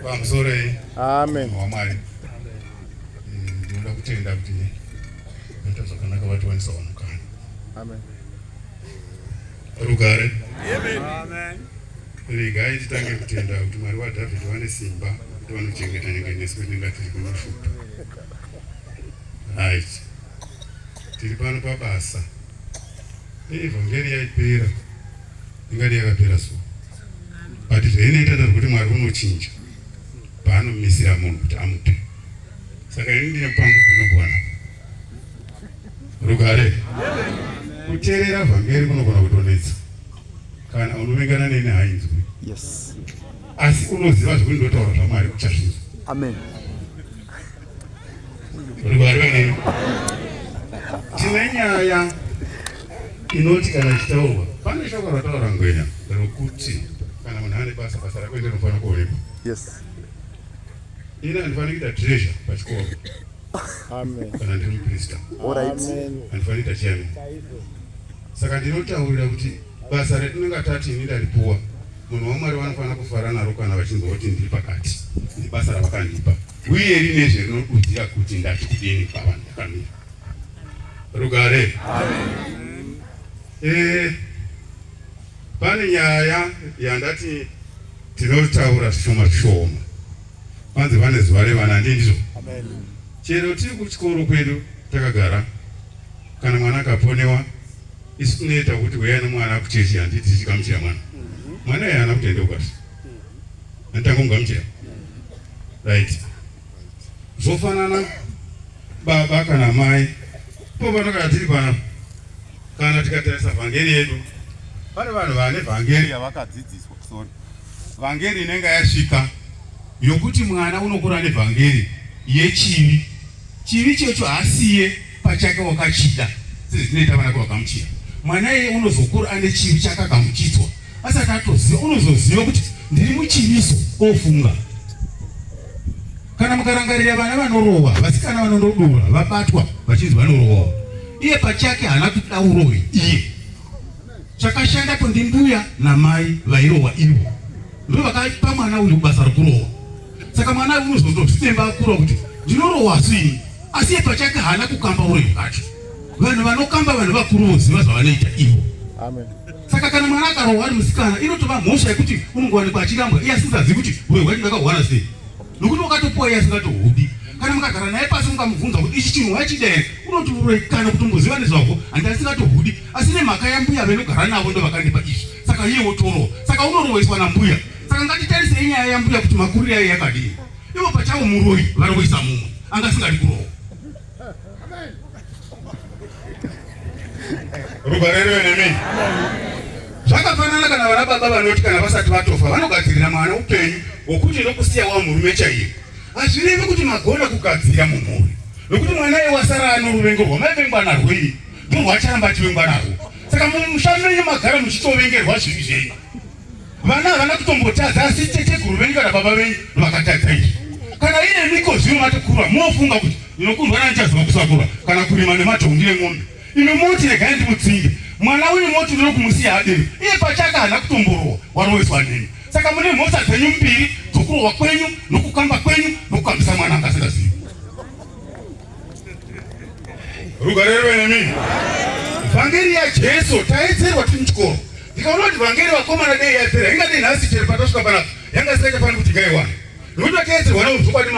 Pamusorei. Amen. WaMwari. Ndinoda kutenda kuti vaita zvakanaka vatiwanisawo mukana. Amen. Rugare. Amen. Regai titange kutenda kuti Mwari waDhavhidhi vane simba kuti vanochengeta nyange nesu kwetinenge tiri kunoshupa. Right. Tiri pano pabasa. Evhangeri yaipera. Ingadi yakapera so. But zvainoita ndazvokuti Mwari unochinja paanomisira munhu kuti amupe. Saka ini ndine pangu pinombwana. Rugare. Kuteerera vhangeri kunogona kutonetsa. Kana unovengana neni hainzwi. Yes. Asi unoziva zvekuti ndotaura zvaMwari uchazvinzwa. Amen. Rugare neni. Tine nyaya inoti kana ichitaurwa pane shoko rataura Ngwenya rokuti kana munhu ane basa, basa rako ndinofanira kuonekwa. Yes. Ini handifaniri kuita treasure pachikoro. Amen. Kana ndiri muprista. All right. Handifaniri kuita chairman. Saka ndinotaurira kuti basa ratinenge tati ini ndaripuwa, munhu waMwari vanofanira kufara naro kana vachinzwa kuti ndiri pakati nebasa ravakandipa, uye rine zverinodudzira kuti ndati kudini pavanhu ndakamira. Rugare. Amen. Pane nyaya yandati tinotaura zvishoma zvishoma. Panzi pane zuva revana, handii ndizvo? Chero tiri kuchikoro kwedu takagara, kana mwana akaponewa, isu tinoita kuti uyai nomwana kuchechi, handiti tichigamuchira mwana. Mwana iye haana kutendeuka zve. Handitangomugamuchira. Right. Zvofanana baba kana mai. Ipo pano kana tiri panapa, kana tikatarisa vhangeri yedu, pane vanhu vane vhangeri yavakadzidziswa, sorry, vhangeri inenge yasvika yokuti mwana unokura nevhangeri yechivi. Chivi checho haasiye pachake wakachida sezvinoita vana vakamuchira. Mwana iye unozokura ane chivi chakagamuchidzwa asati atoziva, unozoziva kuti ndiri muchiviso ofunga. Kana mukarangarira vana vanorohwa, vasikana vanondodura vabatwa vachinzi vanorohwawo, iye pachake haana kuda uroyi iye. Chakashandapo ndimbuya namai vairohwa ivo ndo vakaipa mwana uyu basa rokurohwa. Saka mwana uyu unozondozvitemba akura kuti ndinorohwa sei, asi iye pachake haana kukamba uroyi hwacho. Vanhu vanokamba vanhu vakuru voziva zvavanoita ivo. Amen. Saka kana mwana akarohwa ari musikana inotova mhosva yekuti unongowanikwa achirambwa iye asingazivi kuti uroyi hwacho ndakahwana sei, nokuti wakatopuwa iye asingatohudi. Kana mukagara naye pasi mukamubvunza kuti ichi chinhu wachida here, unoti uroyi kana kutomboziva nezvahwo handi asingatohudi, asi nemhaka yambuya venogara navo ndo vakandipa izvi, saka iye wotorohwa. Saka unorohweswa nambuya. Saka ngatitarisei nyaya yambuya kuti makuriro ayo yakadini. Ivo pachavo muroyi varohwesa mumwe anga asingadi kurohwa. Rugare rwuve nemi. Zvakafanana kana vana baba vanoti kana vasati vatofa vanogadzirira mwana upenyu hwokuti nokusiya wa murume chaiye. Hazvirevi kuti magona kugadzira mumhuri nokuti mwana iye wasara ano ruvengo rwamaivengwa narwo imi ndorwaacharamba achivengwa narwo. Saka mumusha menyu magara muchitovengerwa zvivi zvenyu. Vana havana kutombotadza asi teteguru venyu kana baba venyu vakatadza izvi. Kana iye miko zvino matokura mofunga kuti ndinokundwa nani chaziva kusakura kana kurima nemadhongi nemombe. Imi moti regai ndimudzinge mwana uyu moti ndino kumusiya adero iye pachake haana kutomborohwa warohweswa nemi. Saka mune mhosva dzenyu mbiri dzokurohwa kwenyu nokukamba kwenyu nokukambisa mwana anga asingazivi. Rugare rwuve nemi. Vhangeri yaJesu taedzerwa tiri muchikoro. Ndikaona kuti vhangeri vakomana dei yapera ingadei nhasi chero patasvika panapa yanga isingachafaniri kuti ingaiwana nokuti vakaedzerwa navo zvokwadi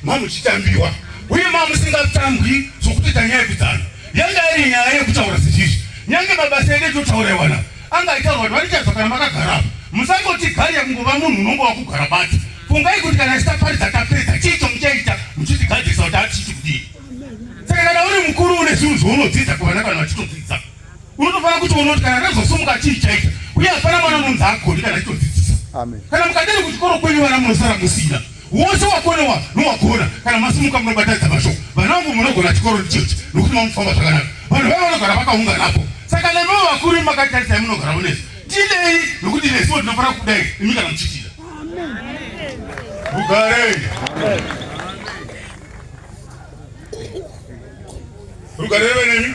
mamuchitambiwa uye mamusingatambwi zvokutoita nyaya yekudzana yanga iri nyaya yekutaura sezvizvi nyange mabasa edu etotaura iwana anga aitaurwa kuti vanotariswa kana makagara musangoti gari yakungova munhu unonge wakugara bati fungai kuti kana tichaparidza tapedza chii chomuchaita muchitigadzirisa kuti atichiti kudii saka kana uri mukuru une zvinhu zvaunodzidza kuvana kana vachitodzidza Unotofanira kutoona kuti kana ndazosumuka chii chaita uye hapana mwana unonzi agoni kana achitodzidzisa. Kana mukadari kuchikoro kwenyu vana munosara musina wose wakonewa nowagona. Kana masimuka munobatanidza mashoko, vana vangu munogona chikoro ndichochi nokuti mamufamba zvakanaka. Vanhu vaya vanogara vakaunganapo. Saka nemiwo vakuru imi makatarisai munogara munesu tidei nokuti nesuwo tinofanira kudai imi kana muchitida. Rugare. Rugare rwuve nemi.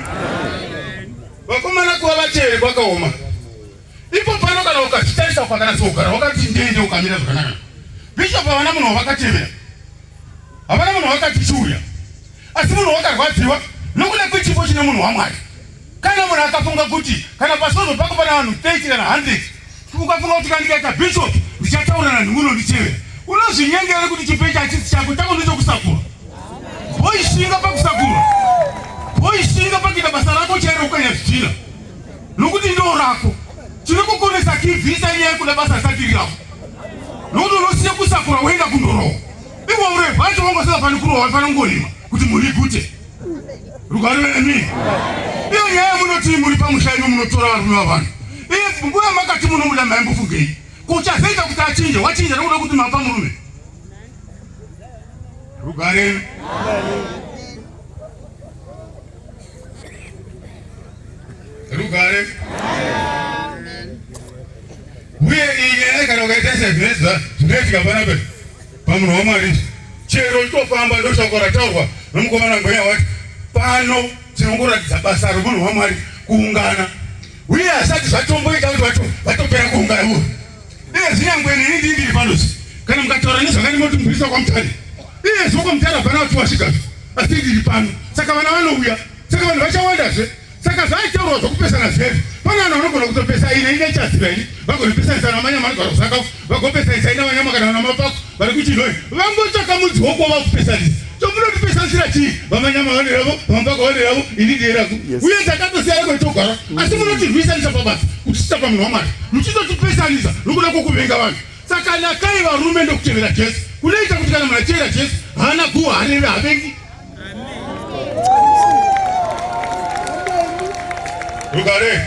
Vakomana kuva vachere kwakaoma. Ipo pano kana ukazvitarisa ukakanatso kugara wakati ndende ukamira zvakanaka. Bishop havana munhu wavakatevera. Havana munhu wakati chiuya. Asi munhu wakarwadziwa nokuda kwechipo chine munhu waMwari. Kana munhu akafunga kuti kana pasvondo pako pana vanhu 30 kana 100 ukafunga kuti kana ndikaita bishop ndichataura nanhu unonditevera. Unozvinyengera kuti chipo ichi hachisi chako, chako ndechokusakura. Voishinga pakusakura. Voishinga pakuita basa rako chairo ukanya zvidhina. Nokuti ndo rako. Chinokukonesa kibvisa nyaya yekuda basa risati riri rako. Nokuti unosiya kusakura woenda kundorowa. Ivo ure vacho vanga vasingafaniri kurowa vaifanira kungorima kuti mhuri igute. Rugare nemi. Iyo nyaya yamunoti muri pamusha ino munotora varume vavanhu. Iye nguva makati munomuda maimbofungei? Kuchazoita kuti achinje, wachinja nokuda kuti mapa murume. Rugare. Rugare. Uye iyi nyaya kana ukaita sezvinoitika zvinoitika panapa pamunhu waMwari chero uchitofamba ndoshoko rataurwa nomukomana Ngwenya wati pano tinongoratidza basa romunhu waMwari kuungana uye asati zvatomboita kuti vatopera kuungana uye iye zvinyangwe neni ndii ndiri pano kana mukataura nezvakani moti mupurisa kwaMutare iye zvoko Mutare hapana vati wasvikazve asi ndiri pano saka vana vanouya saka vanhu vachawandazve saka zvaitaurwa zvokupesana zvezvo pane vanhu vanogona kutopesa ine ine chaziva ini vagonopesanisa namanyama anogara kusakafu vagopesanisa ina vanyama kana namapako vari kuchinhoi vangotsvaka mudzi wokuva vakupesanisa chomunotipesanisira chii vamanyama vane ravo vamapako vane ravo ini ndine rako uye takatosiyana kwetogara asi munotirwisanisa pabasa kuti tisapa munhu waMwari muchitotipesanisa nokuda kwokuvenga vanhu saka nakai varume ndokutevera Jesu kunoita kuti kana munhu achitevera Jesu haana guhwa hareve havengi rugare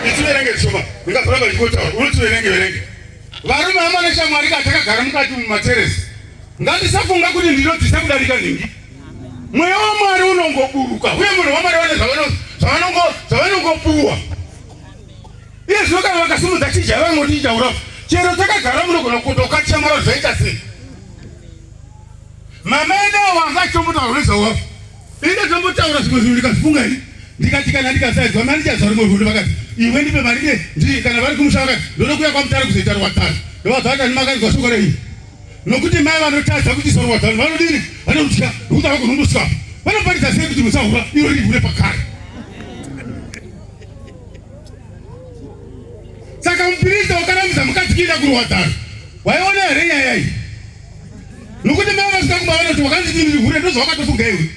itiverenge shoma ndingazoramba ndichingotaura unotiverenge verenge varume hama neshamwari ka takagara mukati mumateresi ngatisafunga kuti ndinodzisa kudarika nhingi mweya waMwari unongoburuka uye munhu waMwari vane zvavanongopuwa iye zvino kana vakasimudza chija vanoti ichaura chero takagara munogona kutokachamara zvaita sei mama edu wanga achombotaura nezvawapo ine tombotaura zvimwe zvinhu ndikazvifunga ini ndikati kana ndikasaidzwa mari ndichazwa rimwe rwendo vakati iwe ndipe mari ne ndi kana vari kumusha vakati ndoda kuuya kwaMutare kuzoita rwadzano ndovabva vati makanzwa shoko rei nokuti mai vanotadza kuti isa rwadzano vanodini vanorutya nokuti havagoni kundosvikapo vanoparidza sei kuti musahura iro riri hure pakare saka mupirista wakarambidza mukadzi kuenda kurwadzano waiona here nyaya iyi nokuti mai vasvika kumba vanoti wakanditi ndiri hure ndozvawakatofunga iwe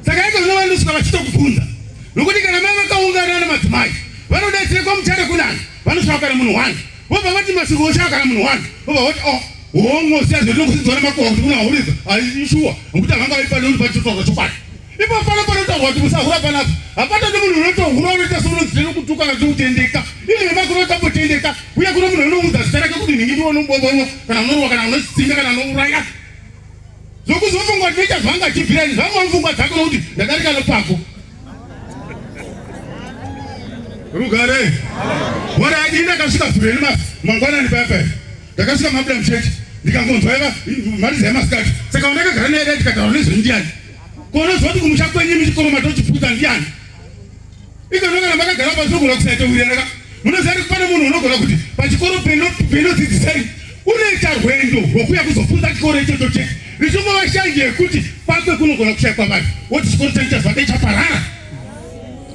saka iko zvino vanosvika vachitokubvunza nokuti kana mai vakaungana namadzimai vanodaidzira kwaMutare kunani vanosvika kana munhu wani vobva vati masviko osvika kana munhu wani vobva vati o hongo siya zvetinokusidzwa nemakuhwa kuti kunahuridza aishuwa nokuti havanga vaipa nekuti pachitotaurwa chokwadi ipo pano panotaurwa kuti musahura panapa hapatoti munhu unotohura unoita semunonzi tinokutuka kana tinokutendeka inhema kunotambotendeka uye kuno munhu unoudza zita rake kuti nhingi ndiwo unobobono kana unorwa kana unotsinga kana unouraya zvokuzofunga kuti ndicha zvanga achibvira ini zvanga mupfungwa dzako nokuti ndadarika nopako rugare wona ini ndakasvika zuro ini mangwanani paya paya ndakasvika mabuda muchechi ndikangonzwa yava mharidzo yamasikati saka vandakagara naye dai ndikataura nezvendiani konozwa kuti kumusha kwenyu muchikoro matochiputsa ndiani ikono kana makagara pasi unogona kusaita wirirana munoziva kuti pane munhu unogona kuti pachikoro penodzidzisai unoita rwendo rwokuya kuzofunza chikoro ichocho chete richingova shanje yekuti kwakwe kunogona kushayikwa vanhu woti chikoro changu chazvadai chaparara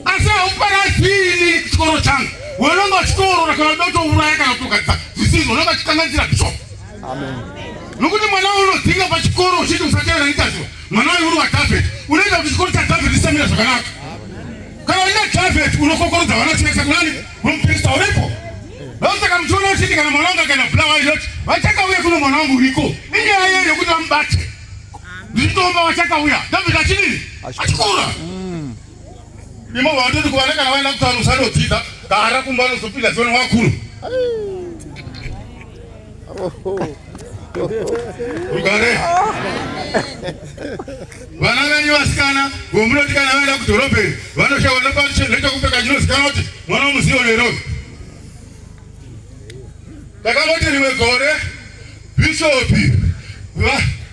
asi hauparadzini chikoro changu unonga uchitorora kana uda kutouraya kana kutogadzisa zvisizvo unonga uchikanganisira bishop nokuti mwana unodzinga pachikoro uchiti usatevera nitaziwa mwana uyu uri waDavid unoita kuti chikoro chaDavid chisamira zvakanaka kana uina David unokokorodza vana chivaisa kunani kumuprista uripo ndosaka muchiona uchiti kana mwana wangu akaenda Bulawayo inoti vachakauya kuno mwana wangu uriko inyaya yeyo yekuti vamubate ndichitomba vachakauya David achidini achikura imo vanototi kuvana kana vaenda kutaura usanodzidza gara kumba unozopinda ziona wakuru rugare vana venyu vasikana vomunoti kana vaenda kudhorobheni vanoshawa nechokupfeka chinozikanwa kuti mwana womuziyo Nairobi takangoti rimwe gore bhishopi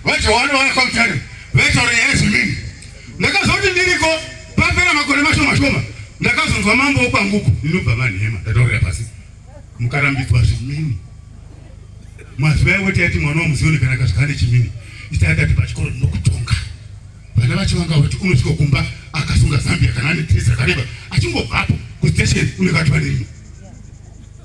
vaJohani vaya kwaMutare vaitaura nyaya yezvimini ndakazoti ndiriko papera makore mashoma shoma ndakazonzwa mambo wokwanguku ndinobva manhema ndataurira pasi. Mukarambidzwa zvimini. Mazuva iwo taiti mwana wamuzioni kana akasvika ane chimini, itai tati pachikoro ndinokutonga. Vana vacho vanga vati unosvika kumba akasunga Zambia kana ane dress rakareba achingobvapo kustation unenge atova nerino.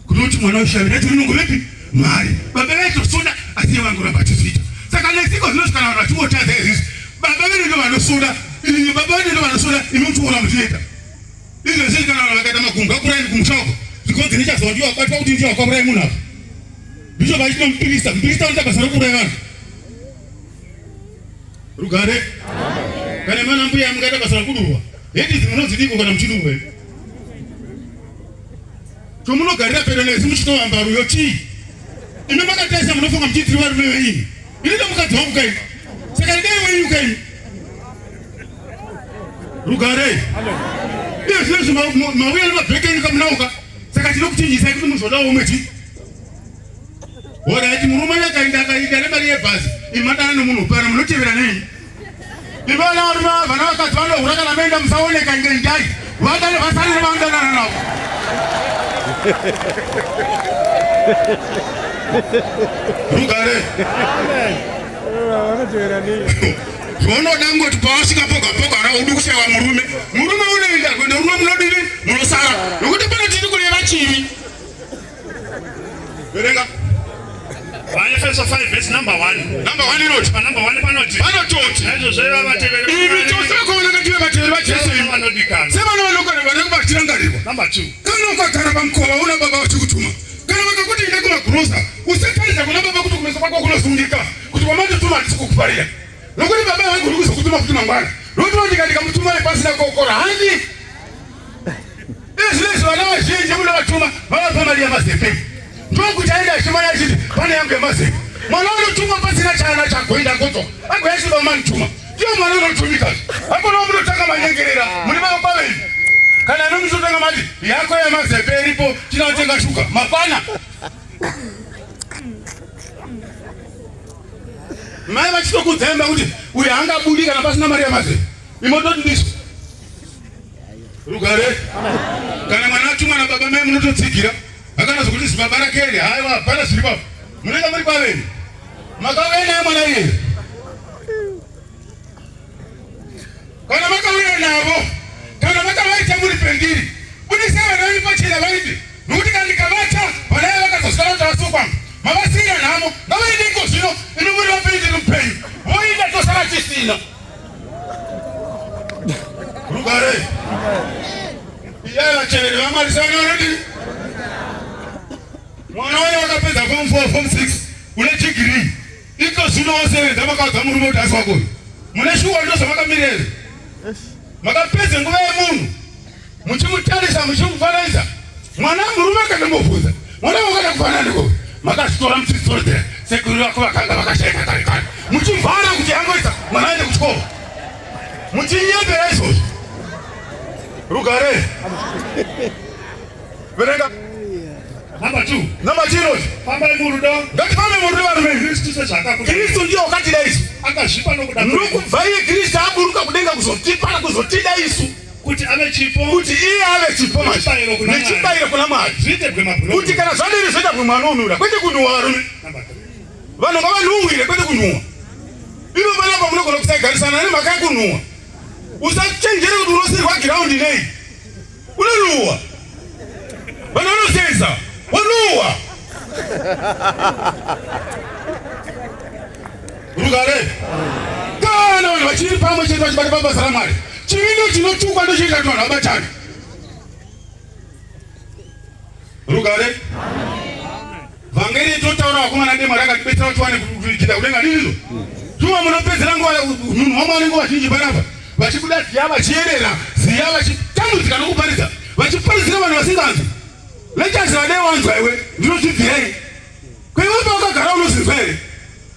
Kunoti mwana weshavi racho rinongovepi mari. Baba vaitosuda asi iye vangoramba achizviita. Saka nesiko zvinosvika vanhu vachingotadza izvizvi. Baba vedu ndo vanosuda, imi baba vedu ndo vanosuda, imi muchiona muchinoita. Izvezvi kana vanhu vakaita magunga kuraini kumusha uko, zvikonzi ndichazova ndiwo abatwa kuti ndiwo akauraya munhu apa. Bishop achino mupirista, mupirista unoita basa rokuuraya vanhu. Rugare. Kana mana mbuya mungaita basa rokudurwa. Heti dzimwe munodzidiko kana muchidurwa here? Chomunogarira pedo nesu muchitovamba ruyo chii? Imi makatarisa munofunga muchiti tiri varume venyu. Ini ndomukadzi wangu kaini. Saka ndidai wenyu kaini. Rugare. Iye zvino izvi mauya nemabheke enyu kamunauka. Saka tinokuchinjisai kuti muzodawo umwe chii? Horaiti murume akaenda akaenda nemari yebhazi imadana nomunhu pano munotevera nei? Imi vana varume vana vakadzi vanohura kana maenda musaoneka inge indai vadane vasare nevanodanana navo. Rugare. Zvaunoda ngoti pawasvika poga poga haudi kushaiwa murume. Murume unoenda kuenda rume munodini munosara. Nokuti pano tiri kureva chivi. Verenga. VaEfeso 5 verse number 1. Number 1 inoti. Pa number 1 panoti. Panototi. Naizvozvo iva vateveri. Imi tose vakaona tive vateveri vaJesu imi. Vanodikana. Sevana vanokana vanenge vachirangarirwa. Number 2. Kana ukagara pamukova una baba vachikutuma. Kana vakakuti enda kumagrosa, usataridza kuna baba kuti kumeso kwako kunosungika. Kuti wamandituma handisi kukufarira. Nokuti baba vangu uri kuzokutuma futi mangwana. Nokuti vandika ndikamutuma pasina kokora handi. Izvi vana vazhinji munovatuma vavapa mari yamazepe. Ndokuti aenda achimanya achiti pane yangu yemazepe. Mwana unotumwa pasina chaana chagoenda kodzoka. Agouya achiti baba mandituma. Ndiyo mwana unotumika. Hakuna munotanga manyengerera. Muri baba kwavei. Kana imi muchitotanga mati yako yemazepe iripo chinotenga shuga. Mapana. Mai vachitokudzai imba kuti uyu haangabudi kana pasina mari yamazepe. Imototi ndizvo. Rugare. Kana mwana atumwa na baba mai munototsigira. Hakana zvokuti zibaba rake here. Haiwa hapana zviri papo. Munenge muri kwaveni. Makauya naye mwana iyeye. Kana makauya navo, kana makavaita muri pendiri, budisai vana venyu pachena vaende. Nokuti kana ndikavata, vana ava vakazosara kuti havasi vokwangu. Mavasiira nhamo, ngavaende iko zvino, imi muri vapenyu ndiri mupenyu. Voenda tosara tisina. Rugare. Iyai vateveri vaMwari sevana vanodii? Mwana wayo wakapedza form 4, form 6, une degree. Iko zvino wosevenza makaudza murume kuti asi wako uyu. Mune shuwa ndozvamakamirira here? Makapedza nguva yemunhu muchimutarisa muchimufananidza. Mwana murume akatombobvunza mwana wakada kufanana ndiko makazvitora muchidzoredzera sekuru vako vakanga vakashaika kare kare muchivhara kuti yangoita mwana aende kuchikoro muchinyepera izvozvo. Rugare. Verenga. Number 2. Number 2 inoti. Fambai murudo. Ngatifambe murudo varume. Kristu sezvaakakuda. Kristu ndiye wakatida isu. Akazvipa nokuda kwedu. Ndokubva iye Kristu aburuka kudenga kuzotipa kuzotida isu. Kuti ave chipo. Kuti iye ave chipo manje. Nechibayiro kuna Mwari. Zviite gwema Kuti kana zvadini zvoita gwema anonura kwete kunhuwa varume. Number 3. Vanhu ngavanhuwire kwete kunhuwa. Ivo panapa munogona kusagarisana nemhaka yekunhuwa. Usachenjere kuti unosirwa giraundi nei. Unonuwa. Vanhu vanoseza. Wanuwa. Rugare. Kana vanhu vachiri pamwe chete vachibata pabasa raMwari. Chivi ndo chinotukwa ndochinoita kuti vanhu vabatane. Rugare. Vhangeri totaura vakomana demo rakatibetsera kuti tiwane kuita kudenga ndizvo. Tuma munopedzera nguva munhu waMwari nguva zhinji panapa vachibuda ziya vachiyerera ziya vachitambudzika nokuparidza vachiparidzira vanhu vasinganzwi. Lectures vadai wanzwa iwe ndinozvibvirei. Ko iwe pawakagara unozinzwa here?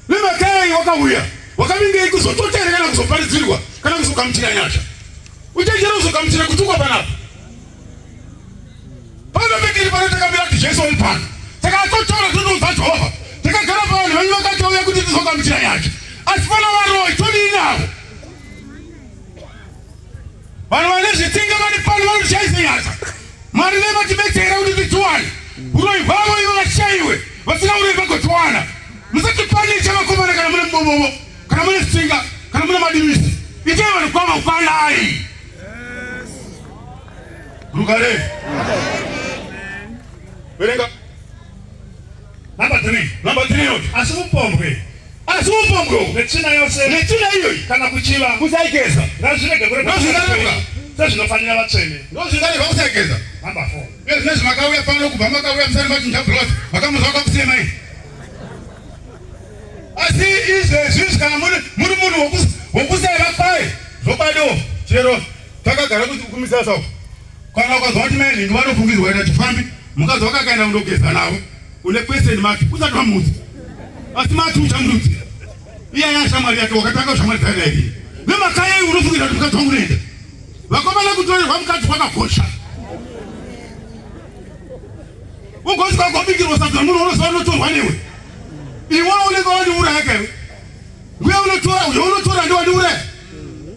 Nemhaka yei wakauya? Wakavingei kuzotota here kana kuzoparidzirwa kana kuzogamuchira nyasha? Uchenjere kuzogamuchira kutukwa panapa. Pano petiri pano takamira kuti Jesu uri pano. Takatotaura totoudza Jehovha. Takagara pavanhu venyu vakatouya kuti tizogamuchira nyasha. Asi pana varoyi todii navo? Vanhu vane zvitsinga vari pano vanotishaisa nyasha. Mwari dai vatibetsera kuti tidziwane. Uroyi hwavo ivo vashaiwe vasina uroyi vagotiwana. Musatipanicha vakomana kana mune mubobobo, kana mune tsinga, kana mune madivisi. Itai vanhu kwavo kwanai. Rugare. Verenga. Number 3. Number 3 inoti. Asi upombwe. Asi upombwe. Netsvina yose. Netsvina iyoyi. Kana kuchiva. Kusaigeza. Ngazvirege kurega. Ndozvingareva. Sezvinofanira vatsvene. Ndozvingareva kusaigeza. Number 4. Uye zvinezvi makauya pano kubva makauya musati machinja blouse makamuzwa kwakusemai. Asi izvezvi kana muri muri munhu wokusaiva kwaye zvokwadiwo chero takagara kumisasa uko kana ukazwa kuti mai nhingi vanofungidzwa kuita chifambi mukadzi wako akaenda kundogeza navo une question mark usati wamuudza asi mati uchamurudzi iye yashamwari yake wakatanga ushamwari dzake naye nemakaya iwe unofungira kuti mukadzi wangu unoenda vakomana kutorerwa mukadzi kwakakosha ugosvika kobikirwa sadza munhu unoziva unotorwa newe iwe unenge wandiuraya kaiwe uye unotora uye unotora ndiwandiuraya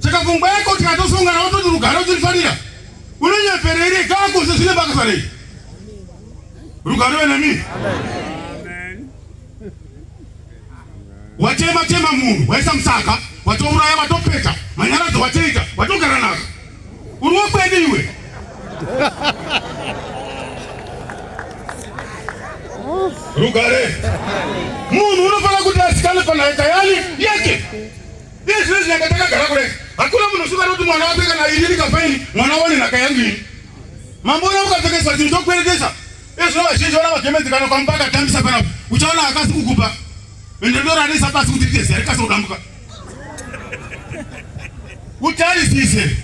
saka pfungwa yako tikatosongana watoti rugare uchirifanira unonyeperere kako zvine basa rei rugare wenemi watema tema munhu waisa musaka watouraya watopeta manyaradzo watoita watogara nako uri wokwedu iwe rugare munhu unofanira kuti asikane panhaika yani yake iye zvino zvinenge takagara kudai hakuna munhu usingada kuti mwana wake kana ini ndikafaini mwana wane nhaka yangu ini mamboona ukapfekeswa chinhu chokweretesa iye zvino vazhinji vana vagemenzi kana ukamupa akatambisa panapa uchaona akasi kukupa ende ndoranisa pasi kuti riite ziya rikasi kudambuka utarisise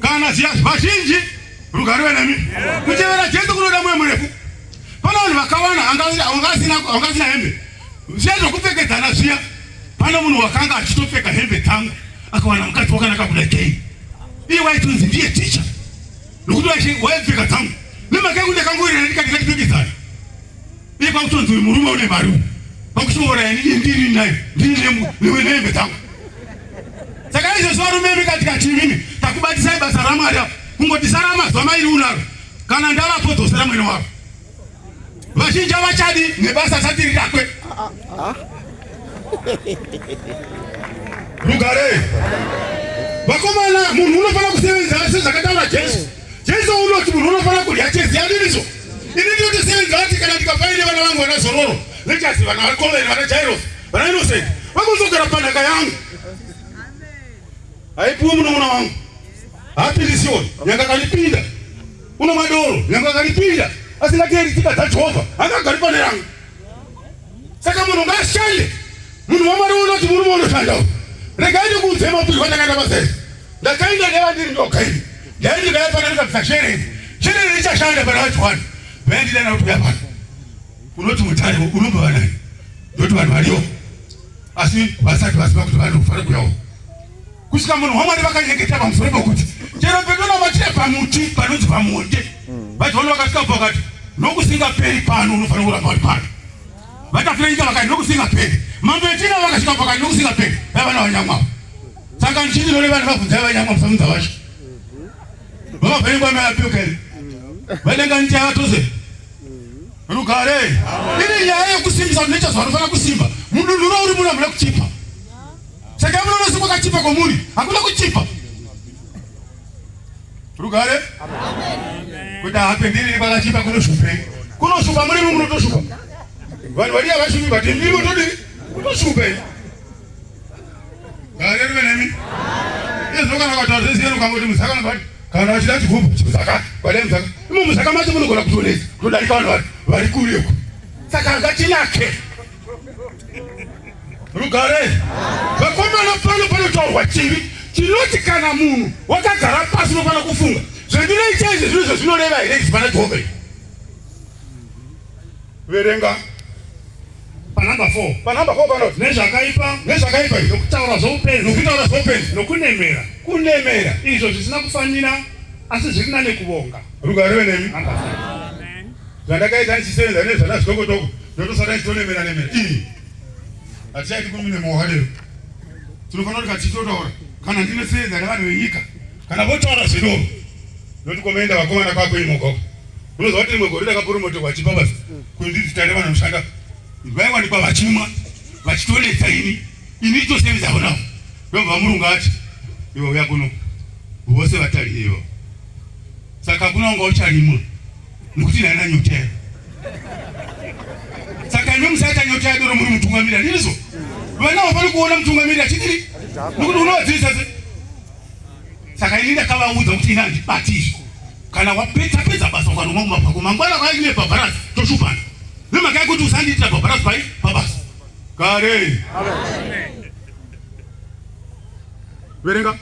kana ziya vazhinji rugare venemi kutevera jesu kunoda mwoyo murefu pane vanhu vakawanda angasina hembe zviya zvokupfekedzana zviya pane munhu wakanga achitopfeka hembe dzangu akawana mukadzi wakanaka kuda kei iye waitonzi ndiye ticha nokuti waipfeka dzangu nemhaka yekuti ndakangoirana ndikati ngatipfekedzana iye kwakutonzi uyu murume une mari uyu kwakuchiora ini ndiri naye ndiri nehembe dzangu saka izvozvo varume imi katika chimimi takubatisai basa ramwari apo kungoti sara mazuva mairi unaro kana ndavapo dzosera mwene wavo vazhinji havachadi nebasa sati rirakwe rugare vakomana munhu unofanira kusevenza sezvakataura jesu jesu unoti munhu unofanira kudya chezi yadiniso ini ndinotosevenza ati kana ndikafaine vana vangu vana zororo lechazi vana vakoveni vana jairos vana innocent vakuzogara panhaka yangu haipiwe munun'una wangu haapindi sioni nyanga akanipinda unomwa doro nyanga akanipinda asingateeri tsika dzajehovha angagari pane yangu saka munhu ngaashande munhu wamwari unoti murume unoshanda uyu regai ndikuudzei mapirwa ndakaenda basa iri ndakaenda ndaiva ndiri ndoga ini ndai ndikaya pano ndikabvisa shereni shereni richashanda pana vajohani vaindidana kuti uya pano unoti mutare unobva vanani ndoti vanhu variyo asi vasati vaziva kuti vanofanira kuyawo kusvika munhu wamwari vakanyengetera pamusoro pokuti chero petonamatira pamuti panonzi pamuonde vajohani vakasvika pakati nokusingaperi pano unofanira kuramba uri pano vatafira nyika vakati nokusingaperi mambo etina vakasvika pakati nokusingaperi vaiva navanyamwavo saka ndichiti nore vanhu vabvunzai vanyamwa musabvunza vacho vavavhenengwa mayapiuka here vanenge ndichaya tose rugare iri nyaya yekusimbisa kuti nechazuva vanofanira kusimba mudunduro uri muno hamuna kuchipa saka munoona sekwakachipa kwamuri hakuna kuchipa rugare kuti hapendiri kwakachipa kunoshupei kunoshupa muri munotoshupa vanhu vari havashupi but ndimi mutodii kutoshupei gare rive nemi izvo kana ukataura zvese ukangoti muzaka unobati kana vachida chigubhu chimuzaka kwadai muzaka imo muzaka macho munogona kutonetsa kutodarika vanhu vari kure uko saka ngachinake rugare vakomana pano panotaurwa chivi chinoti kana munhu wakagara pasi unofanira kufunga zvandinoita izvi zvino zvazvinoreva here izvi pana jehovha izvi verenga panhamba 4 panhamba 4 panoti nezvakaipa nezvakaipa izvi nokutaura zvoupenzi nokutaura zvoupenzi nokunemera kunemera izvo zvisina kufanira asi zviri nane kuvonga rugare nemi Number 5. Zvandakaita ndichisevenza nezvana zvitokotoko ndotosara ndichitonemera nemera ii hatichaiti kuminemo wakadero tinofanira kuti katichitotaura kana ndinosevenza nevanhu venyika kana votaura zvedoro ndoti komaenda vakomana kwako imogoko Unoziva kuti rimwe gore ndakaporomoterwa chipa basa kuti ndizitare vanoshanda vaiwanikwa vachimwa vachitonetsa ini ini nditosevenza navo. Ndobva murungu ati iwe uya kuno vose vatarire ivo. Saka hakuna wanga ucharimwa nekuti naina nyota. Saka imi musaita nyota yadoro muri mutungamiri handizvo? Vana havafani kuona mutungamiri achidiri nekuti unovadzidzisa se saka ini ndakavaudza kuti ini handibati izvi kana wapedza pedza basa ukanomwa kumapako mangwana kwaine bhabharasi toshupana nemhaka yekuti usandiitira bhabharasi pai pabasa kare verenga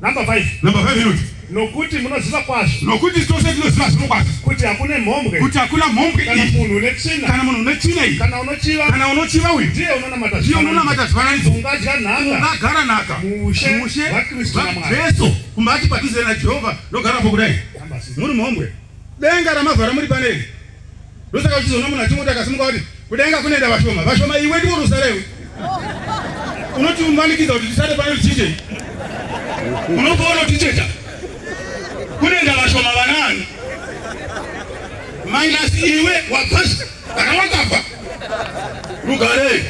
Number 5. Number 5 inoti nokuti munoziva kwazvo nokuti tose tinoziva zvino kwazvo kuti hakuna mhombwe kuti hakuna mhombwe kana munhu une tsvina kana munhu une tsvina iyi kana unochiva kana unochiva uyu ndiye unonamata ndiye unonamata zvifananidzo ungadya nhaka ungagara nhaka muushe mushe hwaKristu naMwari. Jesu kumbati padhuze naJehovha ndogarapo kudai Number 6. muri mhombwe denga ramavhara muri paneri ndosaka uchizoona munhu achingoti akasimuka kuti kudenga kunoenda vashoma vashoma iwe ndiwo rusara iwe unotiumanikidza kuti tisare pano tichiitei unokuona uticheta kunoenda vashoma vanaani minus iwe wabva kana wakabva rugare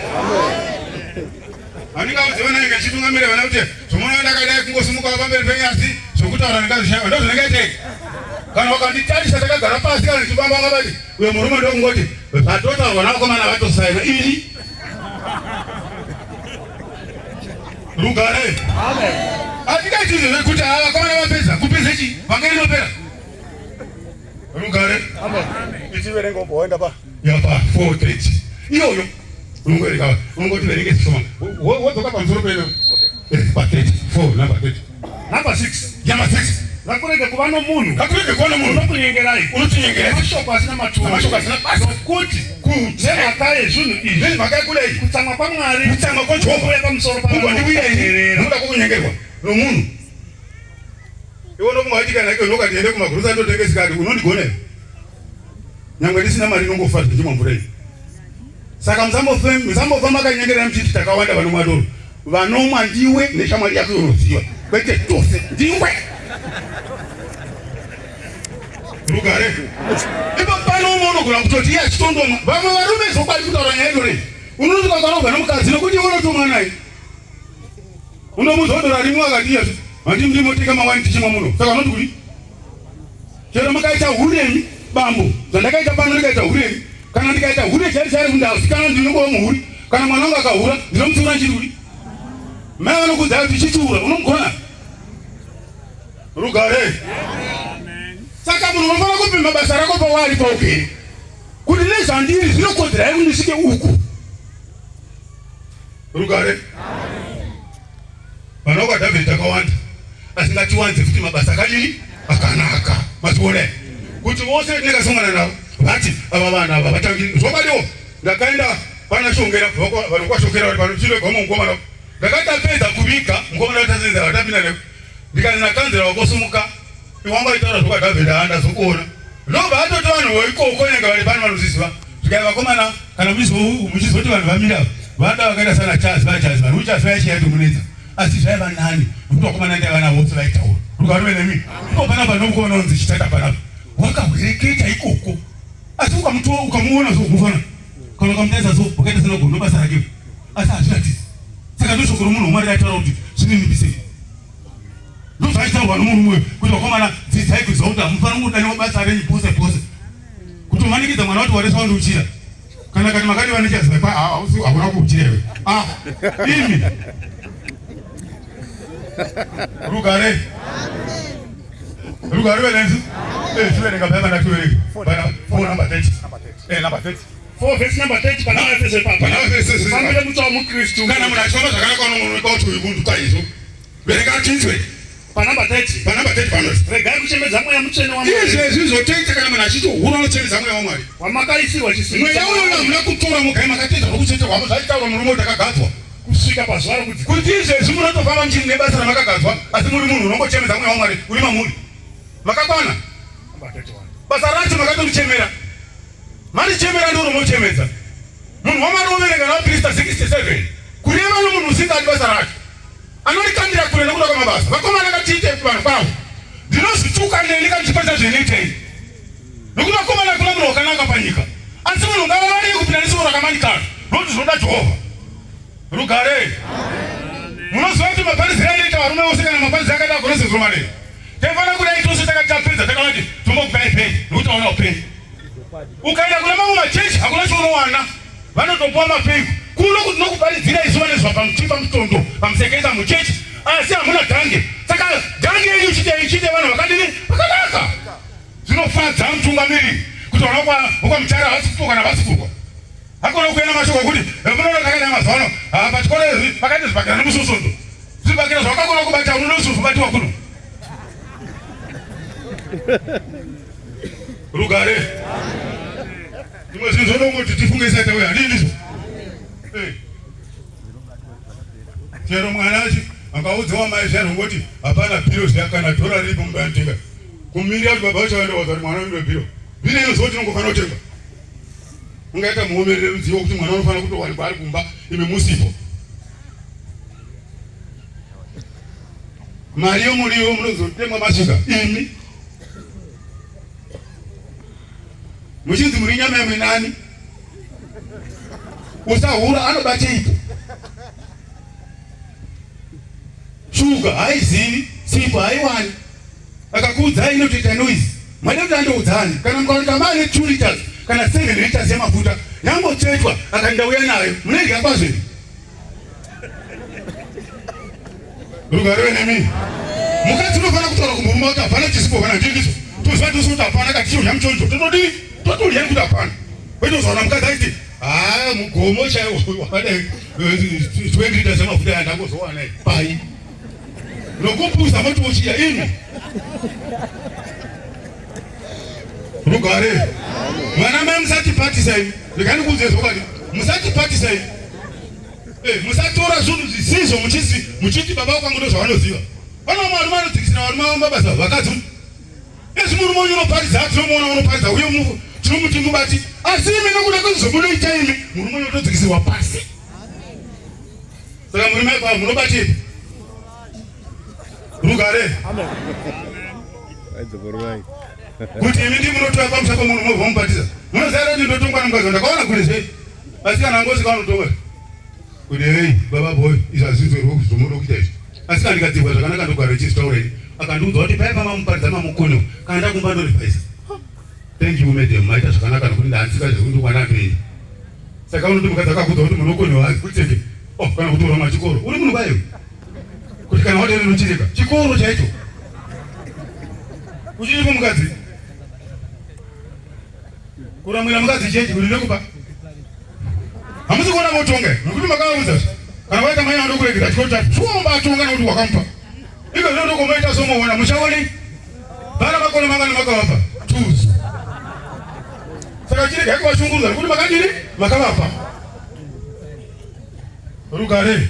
handingaudzi vana inge chitungamira vana kuti zvomunoona ndakadai kungosimuka pamberi penyu asi zvokutaura ndingazvishaiwa ndozvindingaitei kana wakanditarisa takagara pasi kana ndichifamba wakabati uyo murume ndokungoti zvatotaurwa navakomana vatosaina ini rugare hatingaiti izvo zvekuti ava vakomana vapedza kupedza chii vanga rinopera rugare Ichiverenga ubva waenda pa yapa 430 iyoyo unongoereka unongoti verenge zvishoma wodzoka pamusoro peyo pa 34 number 30 Number 6. Number 6. Ngakurege kuva nomunhu Ngakurege kuva nomunhu unokunyengerai unotinyengerai namashoko asina maturo Namashoko asina basa. nokuti kuti nemhaka yezvinhu izvi nemhaka yekudai kutsamwa kwaMwari kutsamwa kwaJehovha kuuya pamusoro kungondiwira ini pavanoteerera. nokuda kwokunyengerwa nomunhu iwe unofunga kuti kana ike ndokati ende kumagurusa ndotenge sikati unondigona here nyangwe ndisina mari inongofa zvichimwa mvura iyi saka musambofa makanyengerera muchiti takawanda vanomwa doro vanomwa ndiwe neshamwari yako unoziva kwete tose ndiwe rugare ipo pano umwe unogona kutoti iye achitondomwa vamwe varume zvokwadi kutaura nyaya idorei unoti kwakarogwa nomukadzi nokuti iwe unotomwa naye unomuudza kuti dora rimwe akati iye handi ndimoteka mawaini tichimwa muno saka unoti kudi chero mukaita huremi bambo zvandakaita pano ndikaita huremi kana ndikaita hure chari chari kundasikana ndinongova muhuri kana mwana wangu akahura ndinomutsiura nchiri kudi mai vanokuudza kuti chitsiura unomugona rugare saka munhu unofanira kupima basa rako pawari paugere kuti nezvandiri zvinokodzera here kuti ndisvike uku rugare vana kwaDhavhidhi takawanda asi ngatiwanze futi mabasa akadini akanaka maziona kuti vose vetinekasongana navo vati ava vanhu ava vatangi zvokwadiwo ndakaenda pana shongera vanhu kwashongera vari pano chirega mukomana ndakati apedza kuviga mukomana vatasenza vatapinda neko ndikati nakanzera wakosumuka iwanga aitaura zvokwadhavhidhi haa ndazokuona ndobva atoti vanhu vaikoko nyange vari pano vanozviziva zvikai vakomana kana muchizoti vanhu vamira vada vakaita sana chazi vachazi vanhu uchazi vaichiyaitomunetsa asi zvaiva nani nekuti vakomana ndaiva navo vose vaitaura rukaruve nemi ipo panapa nomukomana unonzi chitata panapa wakahwereketa ikoko asi ukamuona so mufana kana ukamutarisa so wakaita sena gono basa rake asi hazviratidzi saka ndoshoko romunhu wamwari raitaura kuti zvininipisei ndozvaitaurwa nomurume kuti vakomana dzidzai kuziva kuti hamufaniri kudaniwa basa renyu pose pose kutomanikidza mwana kuti waresa wandiuchira kana kati makadiwa nechaziva hakuna kuuchira iwe ah imi rugare rugare verenzi tiverenga bhaiba ndativerenge bana 4 number 30 number 30 4 verse number 30 pana Efeso ipapo. Pana Efeso. Fambire mutsa wamuKristu. Kana munhu achifamba zvakanaka unoonekwa kuti uyu munhu kwaizvo verenga tinzwe Pa number 30. Pa number 30 panoti Regai kuchemedza mweya mutsvene waMwari. Izvezvi zvotoita kana munhu achitohura unochemedza mweya waMwari. Wamakaisirwa chisimbiso. Mweya uyoyo hamuna kutora mugai makatedza nokuchete kwamo zvaitaurwa murume kuti akagadzwa. Kusvika pazuva rokudzika. Kuti izvezvi munotofamba muchiri nebasa ramakagadzwa asi muri munhu unongochemedza mweya waMwari uri mamuri. Makakwana. Number 31. Basa racho makatorichemera. Marichemera ndiro romochemedza. Munhu waMwari woverenga navaprista 67 kureva nomunhu usingadi basa racho. Anorikandira kure nokuda kwamabasa. Vakomana ngatiite vanhu kwavo. Ndinozvituka neni kana ndichiparidza zvinoitei. Nokuti vakomana hakuna munhu wakanaka panyika, asi munhu ngavavarege kupinda nesuo rakamanikana, nokuti zvinoda Jehovha. Rugare. Munoziva kuti maparidziro anoita varume vose kana maparidziro akaita agonese manheru. Taifanira kudai tose takati tapedza takavati tombokupai peni nokuti taona upenyu. Ukaenda kuna mamwe machechi hakuna chaunowana, vanotopuwa mapeni. Kuno kuti nokuparidzira isu vane zuva pamuchipa mutondo pamusekeza muchechi, asi hamuna dhange. Saka dhange yenyu chite ichite vanhu vakadini vakanaka. Zvinofadza mutungamiriri kuti vana vokwaMutare havasi kupokana havasi kurwa. Hakuna kuenda mashoko okuti munoona takadai mazuva ano ah, pachikoro izvi pakaita zvibhakera nemusi weSvondo. Zvibhakera zvawakakona kubata unoda kuzobatiwa kuno. Rugare. Zvimwe zvinhu zvinongoti tifunge isati tauya handii ndizvo. Eh. Chero mwana achi akaudzawo mai zviya zvongoti hapana bhiro zviya kana dhora riripo mumba yanotenga. Kumirira kuti baba vacho vaende vaudza kuti mwana unoda bhiro. Bhiro inoziva kuti inongofanira kutenga. Ungaita muomerere rudzivo kuti mwana unofanira kutowanikwa ari kumba imi musipo. Mari yomuriwo munozotemwa masvika imi. Muchinzi muri nyama yamwe nani? Usahura anobateiko? Shuga haizivi, sipo haiwani. Akakuudzai inotoita noise. Mwaida kuti andoudzani kana mukaoneka mane 2 liters kana 7 liters yemafuta yangotsvetwa akati ndauya nayo munoidya kwazvo here? Rugare nemi. Mukadzi unofanira kutaura kumurume wake hapana chisipo kana ndizvo. Toziva tose kuti hapana kati chidya muchonjo totodii totodya nekuti hapana. Kwete uzoona mukadzi achiti haa mugomo chaiwo wakadai 20 liters yemafuta yandangozowana pai. Nokupusa moti uchiya imi. Rugare. Mwana mai musatipatisa imi. Regai ndikuudzei zvokwadi. Musatipatisa imi. Eh, musatora zvinhu zvisizvo muchizi muchiti baba kwangu ndozvavanoziva. Vana vamwe varume vanodzikisira varume vavo mabasa vakadzi. Ezvi murume uyu unoparidza tinomuona unoparidza uye tinomuti mubati. Asi imi nokuda kwezvomunoita imi murume uyu unotodzikisirwa pasi. Saka murume kwa munobatepi? Rugare. Amen. Kuti imi ndi munotora pamusha pamunhu mobva mubatiza. Munoziva kuti ndotongwa nemukadzi ndakaona kure zvei. Asi kana ngozi kaanotonga. Kuti hey baba boy izvi hazvinzwerwe kuti zvomunoda kuita izvi. Asi kana ndikadzibwa zvakanaka ndogara ndichizvitaura ini. Akandiudza kuti paya pamamuparidza mamukoniwa kana ndakumba ndorivhaisa. Thank you madam maita zvakanaka nokuti ndaandisika zvekuti mwana atoenda. Saka unoti mukadzi akakuudza kuti munokoniwa kutenge oh kana kuti urama chikoro uri munhu kwayo kuti kana watenda unochireka chikoro chaicho uchiripo mukadzi kuramwira mukadzi chechi kuti nekupa hamusi kuona votonga nokuti makavaudza kana waita mai anokuregera chikoro chacho shuwa umbatonga nokuti wakamupa iko zvino ndokumaita somoona muchaonei vana makore mangani makavapa twos saka chiregai kuvashungurudza nekuti makadini makavapa rugare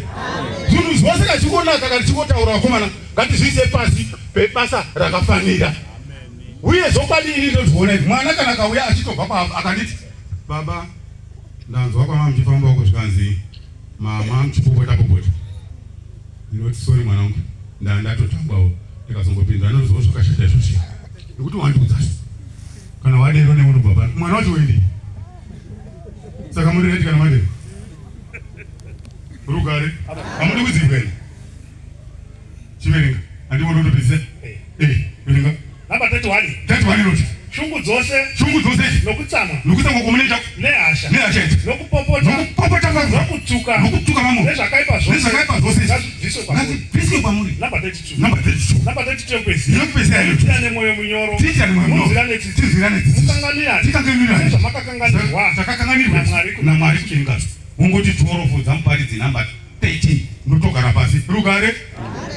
zvinhu zvose kachingonaka kana tichingotaura vakomana ngatizviise pasi pebasa rakafanira uye zvokwadi ini ndozviona izvi mwana kana akauya achitobva kwaava akanditi baba ndanzwa kwama muchifamba uko zvikanzi mama muchipopota popota ndinoti sorry mwanangu ndandatotangwawo ndikazongopinda anozoo zvakashata izvozvi nekuti wandiudza kana wadero newe unobva pano mwana wacho wendi saka muri redi kana madero rugare hamudi kudzibwa here chiverenga handiona kutopedzisa eh verenga Namba 31. 31 inoti Shungu dzose shungu dzose nokutsamwa nokutsamwa kwamunoita nehasha nehasha idzi nokupopota nokupopota kwavo nokutuka nokutuka vamwe nezvakaipa zvose nezvakaipa zvose ngazvibviswe kwamuri. ngazvibviswe kwamuri Namba 32. namba 32 Namba 32 yekupedzisira. yekupedzisira inoti Tiane mwoyo munyoro. tiitane mwoyo munyoro Munzwirane tsitsi. tinzwirane tsitsi Mukanganwirane. tikanganwirane Sezvamakakanganirwa. takakanganirwa naMwari naMwari kudenga wongoti 12 dzamuparidzi namba 13 ndotogara pasi rugare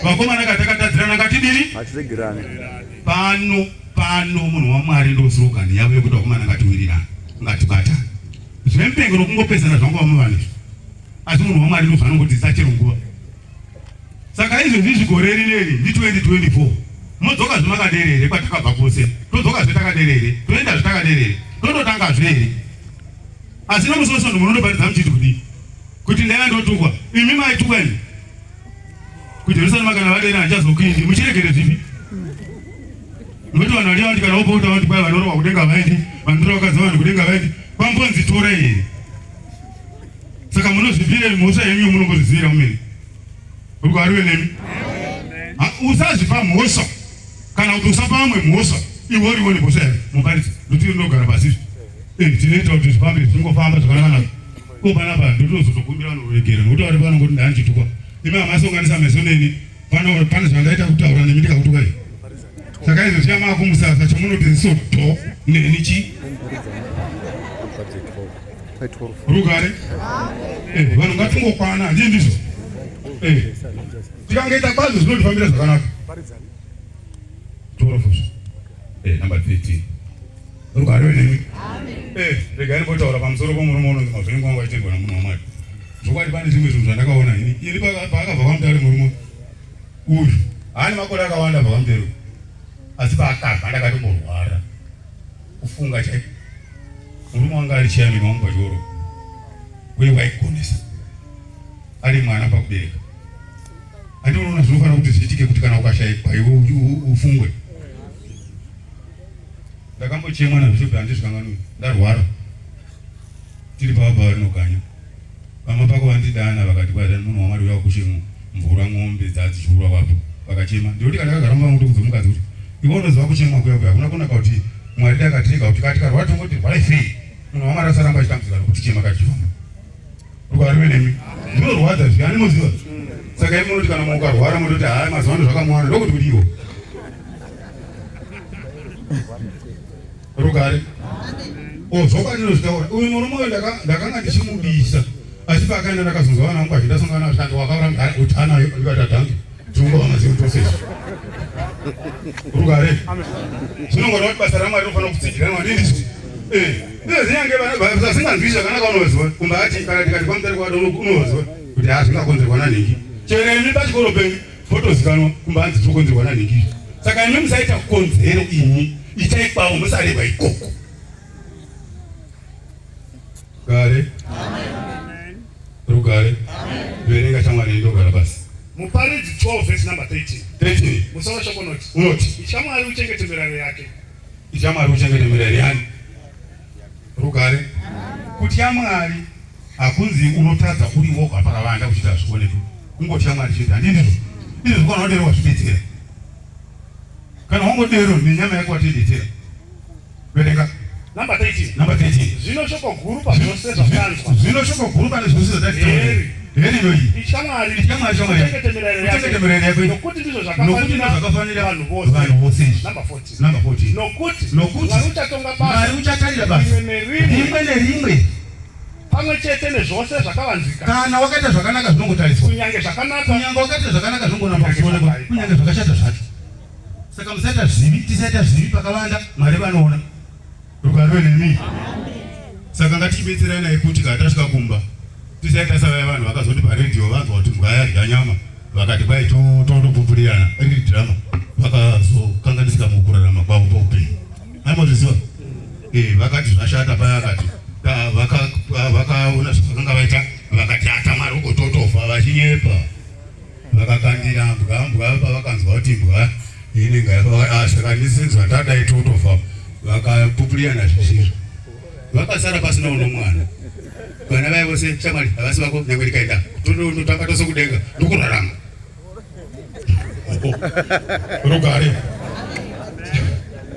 vakomana katakatadzirana ngatidini Hatiregirane. pano pano munhu wamwari ndo slogan yavo yekuti vakomana ngatiwirirana ngatibatane zvempengo nokungopesana zvangu vamwe vanhu izvi asi munhu wamwari ndozvaanongodzidzisa chero nguva saka izvezvi izvi gore rineri ndi 2024 modzoka zvemakadere here kwatakabva kwose todzoka zvetakadere here toenda zvetakadere here tototangazve here asi nomusi wesvondo munotoparidza muchiti kudii kuti ndaiva ndotukwa imi maitukwa imi kujerusarema kana vadera handichazokuindi muchiregere zvipi Nokuti vanhu vati vanti kana vopota vanti kwai vanorova kudenga vaendi, vanotora vakadzi vanhu kudenga vaendi, kwambonzi torai here? Saka munozvipira mhosva yenyu munongozvizivira mumene. Rugare nemi. Usazvipa mhosva kana kuti usapa vamwe mhosva iwe uriwo nemhosva here muparidzi ndokuti ndinogara pasi eh, tinoita kuti zvifambe zvingofamba zvakanaka ko panapa ndotozotokumbira vanhu ruregero nokuti vari vanongoti ndandichitukwa imi hamasonganisa meso neni pano pane zvandaita kutaura nemi ndikakutuka izvi saka izvo zviya maakumusasa chamunoti ziso do neni chi rugare eh, vanhu ngatingokwana handii ndizvo eh, tikangoita kwazvo zvinotifambira zvakanaka 12 eh, number 13 rugare nemi eh, regai ndimbotaura pamusoro pomurume unonzi mavhengo wangu aitendwa namunhu wamwari zvokwadi pane zvimwe zvinhu zvandakaona ini ini paakabva kwamutare murume uyu haane makore akawanda abva kwamutare asi paakabva ndakatomborwara kufunga chaiko murume wanga ari chairman wangu pachikoro uye waigonesa ari mwana pakubereka handi unoona zvinofanira kuti zviitike kuti kana ukashaikwa iwe ufungwe ndakambochemwa nabishop handizvikanganwi ndarwara tiri pababa rinoganya vamwe pako vandidana vakati kwai munhu wamwari uya kushe mvura ng'ombe dzadzichiurwa kwapo vakachema ndinoti kana ndakagara mumba vangu ndokubva mukadzi kuti iwe unoziva kuchemwa kuya kuya hakuna kunaka kuti mwari dakatirega kuti kati karwara tongoti rwarai free munhu wamwari asaramba achitambudzika nokuti chema kachifamba rwariwe nemi zvinorwadza zviya animoziva saka imi munoti kana mukarwara mototi haa mazuva ano zvakamuwana ndokuti kudiwo rugare o zvokwadi ndinozvitaura uyu murume uyu ndakanga ndichimudisa asi paakaenda ndakazonzwa vana vangu vachindasangana zvikanzi wakaura mudhara kuti anayo ndikati adhange tinongova mazivo tose izvi rugare zvinongona kuti basa ramwari rinofanira kutsigiranwa ndindizvo eh, zinyange vasinganzwi zvakanaka unoziva kumba ati kana tikati kwamutari kwada unoziva kuti haa zvingakonzerwa nanhingi chero imi pachikoro penyu votozikanwa kumba hanzi zvinokonzerwa nanhingi saka imi musaita konzero imi itai kwavo musareva ikoko rugare rugare verenga shamwari indogara basi Muparidzi 12 verse number 13. 13 Musoro shoko unoti unoti itya Mwari uchengete mirayiro yake. Itya Mwari uchengete mirayiro yani. Rugare. Kutya Mwari hakunzi unotadza uri woga pakavanda kuchita zvionekwe. Kungotya Mwari chete handii ndizvo. Izvo zvikona wadero wazvibetsera. Kana wangodero nenyama yako watoibetsera. Verenga. Number 13. Number 13. Zvino shoko guru pazvose zvatanzwa. Zvino shoko guru pane zvose zvatanzwa. Heri. Heri inoyi. Itya Mwari. Itya Mwari shamwari. Uchengete mirayiro yake. Uchengete mirayiro yake. Nokuti ndizvo Nokuti ndizvo zvakafanira zvakafanira vanhu vose. Vanhu vose. Number 14. Number 14. Nokuti Nokuti Mwari uchatonga basa Mwari uchatarira basa rimwe nerimwe rimwe nerimwe pamwe chete nezvose zvakavanzika kana wakaita zvakanaka zvinongotariswa kunyange zvakanaka kunyange wakaita zvakanaka zvinongoramba kuchionekwa kunyange zvakashata zvacho saka musaita zvivi tisaita zvivi pakavanda mwari vanoona rugare nemi saka ngatichibetserai naye kuti kana tasvika kumba tisaita savaya vanhu vakazoti paredhiyo vanzwa kuti mbwa yadya nyama vakati kwai tondopupulirana riri drama vakazokanganisika mukurarama kwavo paupenyu aimozviziva eh, vakati zvashata paya akati vakaona zvavakanga vaita vakati atamwari ugototofa vachinyepa vakakandira mbwa mbwa pavakanzwa kuti mbwa inenge ah, saka ndisinzwa ndadai totofa vakapupulirana zvisizvo vakasara pasina unomwana vana vaya vose shamwari havasi vako nyangwe ndikaenda totamba tose kudenga ndokurarama rugare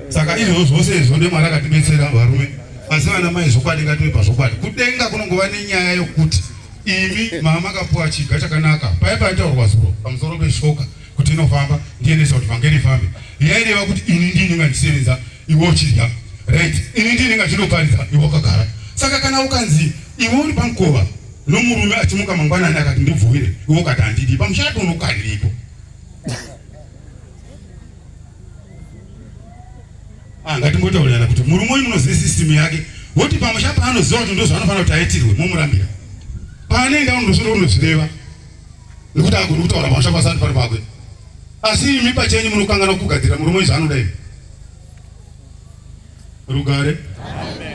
saka izvozvo zvose izvo ndemwari akatibetsera varume asi vana mai zvokwadi ngative pazvokwadi kudenga kunongova nenyaya yokuti Imi mama makapuwa chiga chakanaka paya paitaurwa zuro pamusoro peshoka kuti inofamba ndiendesa kuti vhangeri ifambe yaireva kuti ini ndini ngandisevenza iwe uchidya right ini ndini ngachinoparidza iwe wakagara saka kana ukanzi iwe uri pamukova nomurume achimuka mangwanani akati ndibvuwire iwe ukati handidi pamuchato unokariripo Ah, ngatimbotaurirana kuti murume uyu munoziva system yake woti pamusha paanoziva kuti ndozvaanofanira kuti aitirwe momurambira paanoenda unondosvira unozvireva nekuti agoni kutaura pamusha pasati pari pakwe asi imi pachenyu munokangana kugadzira murume uyu zvaanoda imi rugare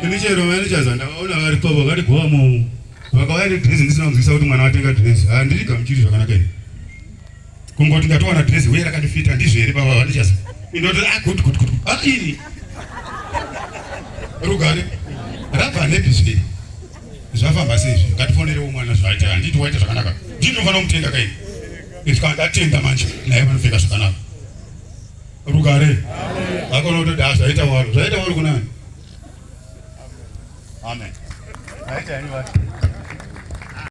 ini chero vanichaza ndavaona vari pavo vakati gova mu vakauya nedhirezi ndisina kunzwisa kuti mwana watenga dhirezi handirigamuchiri zvakanaka ini kungoti ndatowana dhirezi uye rakandifita ndizvo here baba vandichaza Indoti ah good good good. Ah ini. Rugare. Rabva nepi zviri. Zvafamba sei izvi? Ngatifonerewo mwana zvaita. Handiti waita zvakanaka. Ndini ndinofanira kumutenda kaini. Izvi kana ndatenda manje naye vanopfeka zvakanaka. Rugare. Hakuna kutoti ah zvaita waro. Zvaita waro kunani? Amen. Zvaita yani vacho.